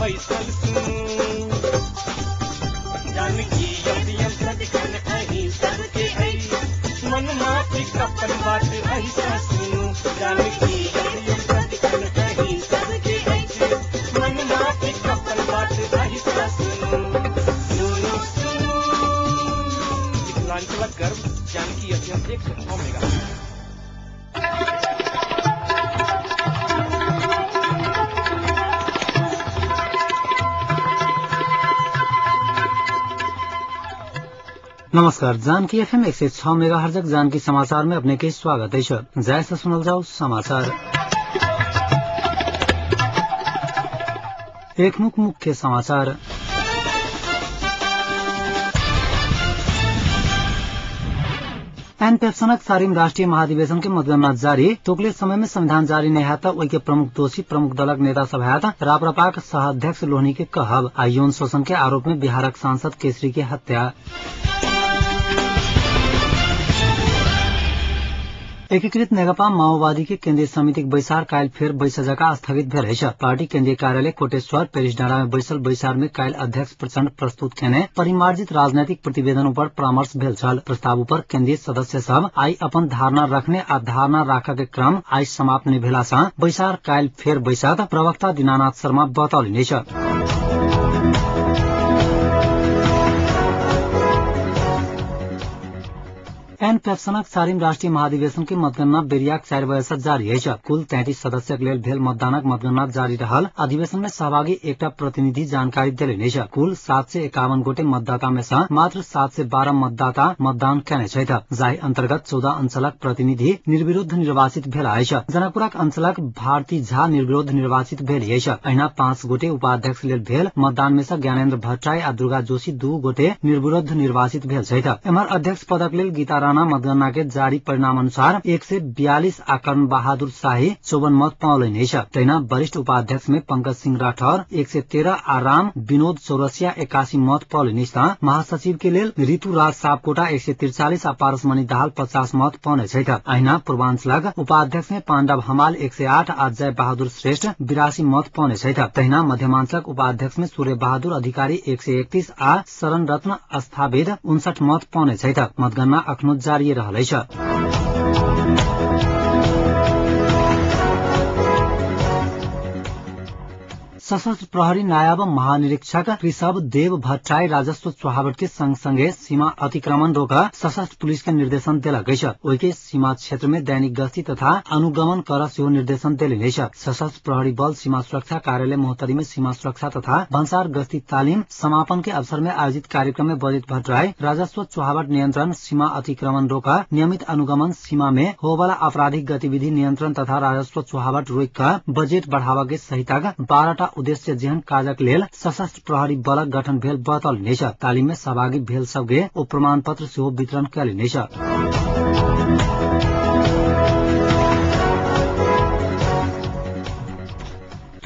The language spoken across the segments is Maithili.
बैसल सुनू। जानकी एफएम सदिखन अहीं सबके अछि, मन माफिक अपन बात अहीं सँ सुनू। जानकी एफएम सदिखन अहीं सबके अछि, मन माफिक अपन बात अहीं सँ सुनू। सुनू सुनू मिथिलांचलक गर्व जानकी एफएम 106 मेगा। नमस्कार, जानकी एफएम 106 मेगाहर्जक जानकी समाचार में अपने के स्वागत है। जय से सुनल जाओ समाचार। एक मुख्य समाचार। एनपेप्सनक चारिम राष्ट्रीय महाधिवेशन के मतगणना जारी। तोकले समय में संविधान जारी नहीं है ओहि के प्रमुख दोषी प्रमुख दलक नेता सब है राप्रपाक सह अध्यक्ष लोहनी के कहब। आ यौन शोषण के आरोप में बिहारक सांसद केसरी के हत्या। एकीकृत नेकपा माओवादी के केन्द्रीय समितिक बैसार काल्हि फेर बैस जका स्थगित भेल अछि। पार्टी केन्द्रीय कार्यालय कोटेश्वर पेरिस डाँडा में बैसल बैसार में काल्हि अध्यक्ष प्रचण्ड प्रस्तुत केने परिमार्जित राजनैतिक प्रतिवेदन ऊपर परामर्श भेल छल। प्रस्ताव ऊपर केन्द्रीय सदस्य सब आइ अपन धारणा रखने आ धारणा राखऽ के क्रम आइ समाप्त नहि भेला सँ बैसार काल्हि फेर बैसत प्रवक्ता दीनानाथ शर्मा बतौलनि अछि। एनपेप्सनक चारिम राष्ट्रीय महाधिवेशन के मतगणना बेरियाक 4 बजे से जारी अछि। कुल 33 सदस्यक लेल भेल मतदानक मतगणना जारी रहल अधिवेशन में सहभागी एकटा प्रतिनिधि जानकारी देलनि अछि। कुल 751 गोटे मतदाता में से मात्र 712 मतदाता मतदान केने छथि, जाहि अंतर्गत 14 अंचलक प्रतिनिधि निर्विरोध निर्वाचित भेल अछि। जनकपुरक अंचलक भारती झा निर्विरोध निर्वाचित भेल अछि। अहिना 5 गोटे उपाध्यक्ष लेल भेल मतदान में से ज्ञानेन्द्र भट्टराई आ दुर्गा जोशी 2 गोटे निर्विरोध निर्वाचित भेल छथि। एम्हर अध्यक्ष पदक लेल गीता राणा मतगणना के जारी परिणाम अनुसार 142 आ कर्ण बहादुर शाही 54 मत पाओलनि अछि। तहिना वरिष्ठ उपाध्यक्ष में पंकज सिंह राठौर 113 आ राम विनोद चौरसिया 81 मत पाओलनि अछि। महासचिव के लेल ऋतुराज सापकोटा 143 आ पारसमणि दाहाल 50 मत पाउने छथि। अहिना पूर्वांचलक उपाध्यक्ष में पाण्डव हमाल 108 आ जय बहादुर श्रेष्ठ 82 मत पाउने छथि। तहिना मध्यमांचलक उपाध्यक्ष में सूर्य बहादुर अधिकारी 131 आ शरण रत्न अस्थाविद 59 मत पाउने छथि। मतगणना अखनो जारी रहल अछि। सशस्त्र प्रहरी नायब महानिरीक्षक ऋषभ देव भट्टराई राजस्व चुहावट के संग संगे सीमा अतिक्रमण रोक सशस्त्र पुलिस के निर्देशन देलक अछि। ओहि के सीमा क्षेत्र में दैनिक गश्ती तथा अनुगमन कर सेहो निर्देशन देलनि अछि। सशस्त्र प्रहरी बल सीमा सुरक्षा कार्यालय महोत्तरी में सीमा सुरक्षा तथा भन्सार गश्ती तालीम समापन के अवसर में आयोजित कार्यक्रम में बजैत भट्टराई राजस्व चुहावट नियंत्रण, सीमा अतिक्रमण रोक, नियमित अनुगमन, सीमा में होवला आपराधिक गतिविधि नियंत्रण तथा राजस्व चुहावट रोक कर बजेट बढ़ावा के सहितक 12टा उद्देश्य जेहन काजक लेल सशस्त्र प्रहरी बलक गठन भेल बतौलनि अछि। तालीम में सहभागी भेल सबके ओ प्रमाण पत्र सेहो वितरण कयलनि अछि।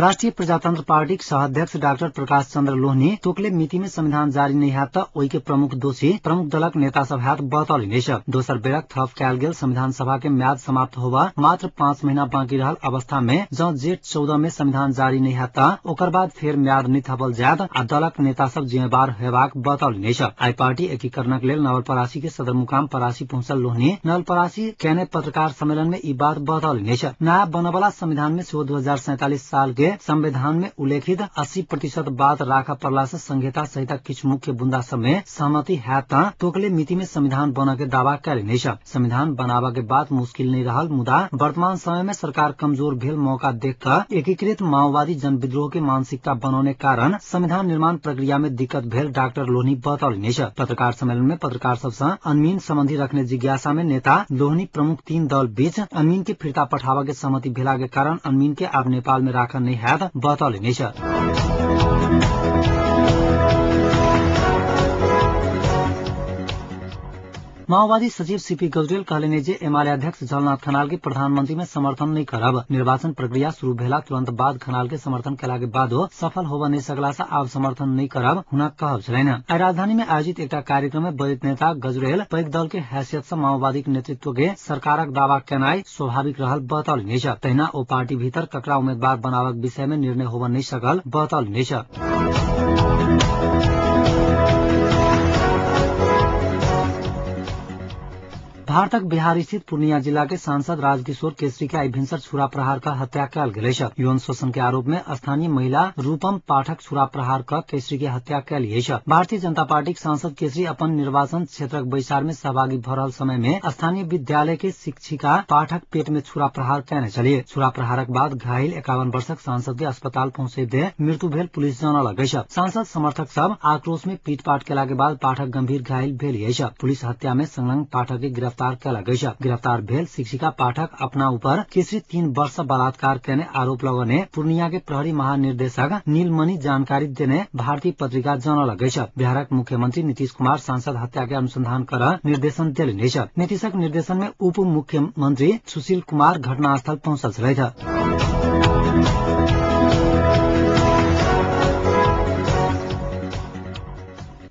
राष्ट्रीय प्रजातंत्र पार्टीक सह अध्यक्ष डाक्टर प्रकाश चन्द्र लोहनी तोकले मिति में संविधान जारी नहीं हैत त ओहि के प्रमुख दोषी प्रमुख दलक नेता सब हैत बतौलनि अछि। दोसर बेरक थप कयल गेल संविधान सभा के म्याद समाप्त होबा मात्र 5 महीना बाँकी रहल अवस्था में जँ जेठ 14 में संविधान जारी नहीं हैत त ओकर बाद फेर म्याद नहि थपल जायत आ दलक नेता सब जिम्मेवार हेबाक बतौलनि अछि। आइ पार्टी एकीकरणक लेल नवलपरासी के सदरमुकाम परासी पहुंचल लोहनी नवलपरासी केने पत्रकार सम्मेलन में ई बात बतौलनि अछि। नया बनवला संविधान में सेहो 2047 साल के संविधान में उल्लेखित 80% बात राखऽ पड़ला से संहिता सहित किछु मुख्य बुंदा सब में सहमति हैत त तोकले मिति में संविधान बनऽ के दावा कयलनि अछि। संविधान बनाबऽ के बात मुश्किल नहीं रहल, मुदा वर्तमान समय में सरकार कमजोर भेल मौका देख कर एकीकृत माओवादी जनविद्रोह के मानसिकता बनौने कारण संविधान निर्माण प्रक्रिया में दिक्कत भेल डाक्टर लोहनी बतौलनि अछि। पत्रकार सम्मेलन में पत्रकार सब सँ अनमीन सम्बन्धी रखने जिज्ञासा में नेता लोहनी प्रमुख 3 दल बीच अनमीन के फिर्ता पठाबऽ के सहमति भेला के कारण अनमीन के आब नेपाल में राखऽ नहीं हैत बतौलनि अछि। माओवादी सचिव सीपी गजरेल कहलनि जे एमाले अध्यक्ष झलनाथ खनाल के प्रधानमंत्री में समर्थन नहीं करब। निर्वाचन प्रक्रिया शुरू भेला तुरंत बाद खनाल के समर्थन केला के बादो सफल होब नहीं सकला से आब समर्थन नहीं करब हुनक कहब छलनि। आइ राजधानी में आयोजित एकटा कार्यक्रम में बजैत नेता गजरेल पैघ दल के हैसियत से माओवादी के नेतृत्व के सरकारक दावा केनाइ स्वाभाविक रहल बतौलनि अछि। तहिना ओ पार्टी भीतर ककरा उम्मीदवार बनाबक विषय में निर्णय होब नहीं सकल बतौलनि अछि। भारतक बिहार स्थित पूर्णिया जिला के सांसद राजकिशोर केसरी के आई भिनसर छुरा प्रहार का हत्या कयल गेल अछि। यौन शोषण के आरोप में स्थानीय महिला रूपम पाठक छुरा प्रहार क केसरी के हत्या कयल अछि। भारतीय जनता पार्टी के सांसद केसरी अपन निर्वाचन क्षेत्रक बैसार में सहभागी भ रहल समय में स्थानीय विद्यालय के शिक्षिका पाठक पेट में छुरा प्रहार कयने छलिह। छुरा प्रहारक बाद घायल 51 वर्षक सांसद के अस्पताल पहुंचैते मृत्यु भेल पुलिस जनौलक अछि। सांसद समर्थक सब आक्रोश में पीटपाट केला के बाद पाठक गंभीर घायल भेल अछि। पुलिस हत्या में संलग्न पाठक के गिरफ्तार कयल गेल। गिरफ्तार भेल शिक्षिका पाठक अपना ऊपर केसरी 3 वर्ष बलात्कार केने आरोप लगौने पूर्णिया के प्रहरी महानिर्देशक नीलमणि जानकारी देने भारतीय पत्रिका जनौलक अछि। बिहारक मुख्यमंत्री नीतीश कुमार सांसद हत्या के अनुसंधान कर निर्देशन देलनि अछि। नीतीशक निर्देशन में उप मुख्यमंत्री सुशील कुमार घटनास्थल पहुंचल छलथि।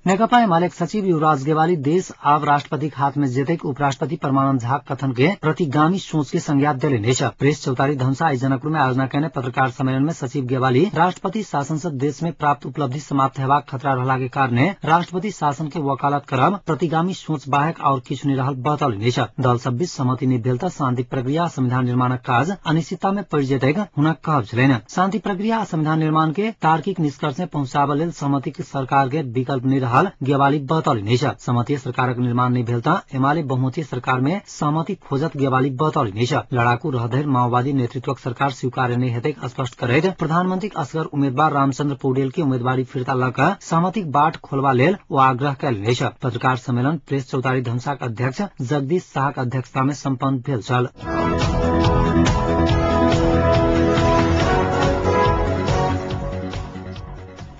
नेकपा एमाले सचिव युवराज गेवाली देश आब राष्ट्रपतिक हाथ में जेतैक उपराष्ट्रपति परमानंद झा कथन के प्रतिगामी सोच के संज्ञा देलनि अछि। प्रेस चौतारी धनुषा आई जनकपुर में आयोजना केने पत्रकार सम्मेलन में सचिव गेवाली राष्ट्रपति शासन से देश में प्राप्त उपलब्धि समाप्त हेबाक खतरा रहला के कारणे राष्ट्रपति शासन के वकालत करब प्रतिगामी सोच बाहेक और किछु नहि रहल बतौलनि अछि। दल सब बीच सहमति नहि भेल त शांति प्रक्रिया संविधान निर्माणक काज अनिश्चितता में पड़ि जेतैक हुनक कहब छलनि। शांति प्रक्रिया आ संविधान निर्माण के तार्किक निष्कर्ष में पहुंचाबऽ लेल सहमति के सरकार के विकल्प नहि रहल गेवाली बतौलनि अछि। सहमति सरकारक निर्माण नहि भेल त एमाले बहुमतीय सरकार में सहमति खोजत गेवाली बतौलनि अछि। लड़ाकू रहधरि माओवादी नेतृत्वक सरकार स्वीकार्य नहि हेतैक स्पष्ट करैत प्रधानमंत्रीक असगर उम्मीदवार रामचंद्र पौडेल के उम्मीदवारी फिर्ता ल क सहमतिक बाट खोलबा लेल ओ आग्रह कयलनि अछि। पत्रकार सम्मेलन प्रेस चौतारी धनुषाक अध्यक्ष जगदीश शाहक अध्यक्षता में सम्पन्न भेल छल।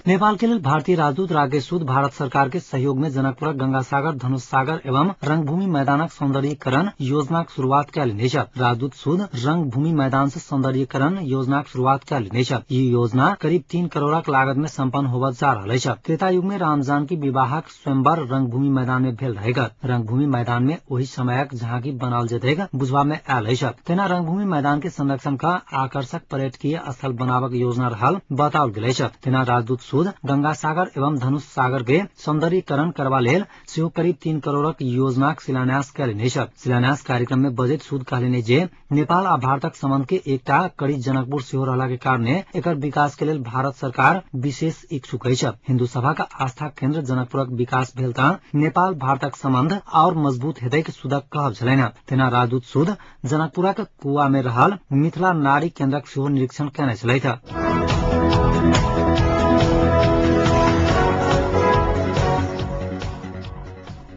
नेपाल के लेल भारतीय राजदूत राकेश सूद भारत सरकार के सहयोग में जनकपुरक गंगासागर, धनुष सागर एवं रंगभूमि मैदानक सौंदर्यीकरण योजनाक शुरुआत कयलनि अछि। राजदूत सूद रंगभूमि मैदान से सौंदर्यीकरण योजनाक शुरुआत कयलनि अछि। ई योजना करीब 3 करोड़क लागत में सम्पन्न होबय जा रहल अछि। त्रेता युग में राम जानकी विवाहक स्वयंवर रंगभूमि मैदान में भेल रहेगा। रंगभूमि मैदान में ओहि समयक झांकी बनाओल जेतैक बुझबा में आयल अछि। तेना रंगभूमि मैदान के संरक्षण क आकर्षक पर्यटकीय स्थल बनाबक योजना रहल बताओल गेल अछि। तेना राजदूत गंगा सागर एवं धनुष सागर के सौंदर्यीकरण करबा लेल सेहो करीब 3 करोड़क योजनाक शिलान्यास कयलनि अछि। शिलान्यास कार्यक्रम में बजैत सूद कहलनि जे नेपाल आ भारतक संबंध के एकटा कड़ी जनकपुर सेहो रहला के कारणे एकर विकास के लेल भारत सरकार विशेष इच्छुक अछि। हिन्दू सभा का आस्था केन्द्र जनकपुरक विकास भेल त नेपाल भारतक संबंध और मजबूत हेतैक सूदक कहब छलनि। तेना राजदूत सूद जनकपुरक कुआ में रहल मिथिला नारी केन्द्रक सेहो निरीक्षण कयने छलथि।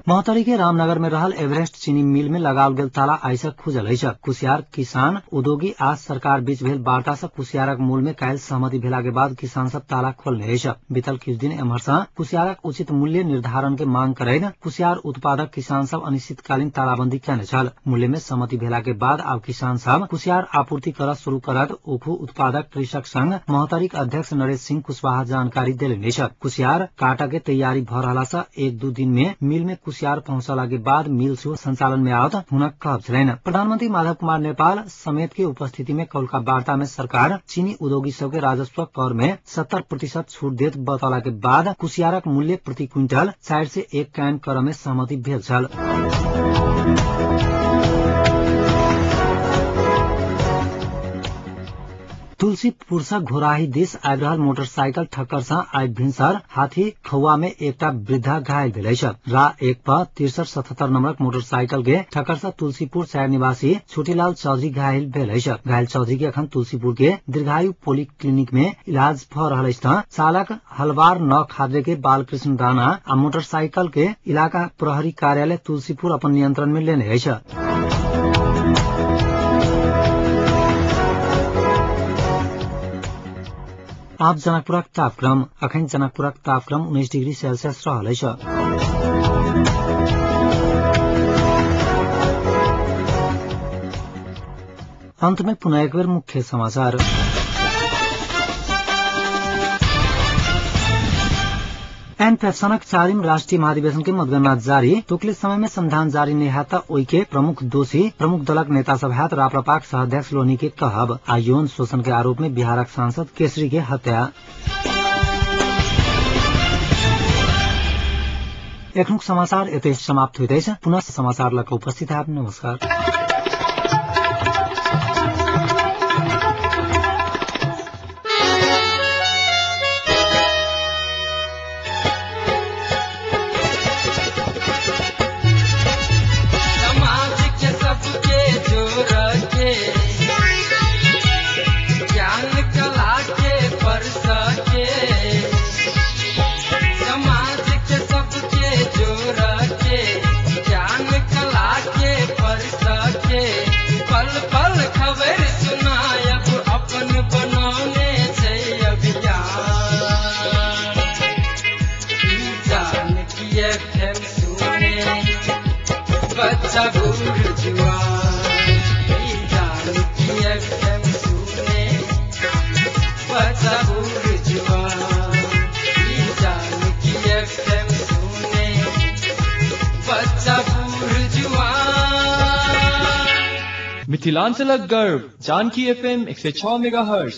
महोत्तरी के रामनगर में रहल एवरेस्ट चीनी मिल में लगाओल गेल ताला आइ से खुजल अछि। कुसियार किसान उद्योगी आ सरकार बीच भेल वार्ता से कुसियारक मूल में काल्हि सहमति भेला के बाद किसान सब ताला खोलने अछि। बीतल किछु दिन एम्हर से कुसियारक उचित मूल्य निर्धारण के मांग करैत कुसियार उत्पादक किसान सब अनिश्चितकालीन तालाबंदी कयने छल। मूल्य में सहमति भेला के बाद आब किसान सब कुसियार आपूर्ति करऽ शुरू करत उखु उत्पादक कृषक संघ महोत्तरीक अध्यक्ष नरेश सिंह कुशवाहा जानकारी देलनि अछि। कुसियार काटऽ के तैयारी भ रहला से 1-2 दिन में मिल में कुसियार पहुंचला के बाद मिल सेहो संचालन में आओत हुनक कहब छलनि। प्रधानमंत्री माधव कुमार नेपाल समेत के उपस्थिति में कौलका वार्ता में सरकार चीनी उद्योगी सबके राजस्व कर में 70% छूट देत बतौला के बाद कुसियारक मूल्य प्रति क्विंटल 401 कायम कर में सहमति भेल छल। तुलसीपुर से घोराही दिस आबि रहल मोटरसाइकिल ठक्कर से आइ भिनसर हाथी खौआ में एकटा वृद्धा घायल भेल अछि। रा 1 प 6377 नंबरक मोटरसाइकिल के ठक्कर से तुलसीपुर शहर निवासी छोटीलाल चौधरी घायल भेल अछि। घायल चौधरी के अखन तुलसीपुर के दीर्घायु पॉलीक्लिनिक में इलाज भ रहल अछि। चालक हलवार 9 खाद्रे के बालकृष्ण राणा आ मोटरसाइकिल के इलाका प्रहरी कार्यालय तुलसीपुर अपन नियंत्रण में लेने अछि। आप जनकपुरक तापक्रम। अखन जनकपुरक तापक्रम 19 डिग्री सेल्सियस रहल अछि। अंत में पुनः एक बेर मुख्य समाचार। एनपेप्सनक चारिम राष्ट्रीय महाधिवेशन के मतगणना जारी। तोकले समय में संविधान जारी नहीं हैत ओई के प्रमुख दोषी प्रमुख दलक नेता सब हैत राप्रपाक सहाध्यक्ष लोहनी के कहब। आ यौन शोषण के आरोप में बिहारक सांसद केसरी के हत्या। एखनुक समाचार एतै समाप्त होइत अछि। पुनः समाचार लऽ कऽ उपस्थित हैब। नमस्कार। समाज के सबके जोड़ के ज्ञान कला के परस के, समाज के सबके जोड़ के ज्ञान कला के परस के, पल पल खबर सुनायब अपन बनौने छै अभियान। जानकी एफएम सुने बच्चा बूढ़ जुआन, जानकी एफएम सुने बच्चा बूढ़ जुआन, जानकी एफएम सुने बच्चा बूढ़ जुआन। मिथिलांचलक गर्व जानकी एफएम 106 मेगाहर्ट्ज।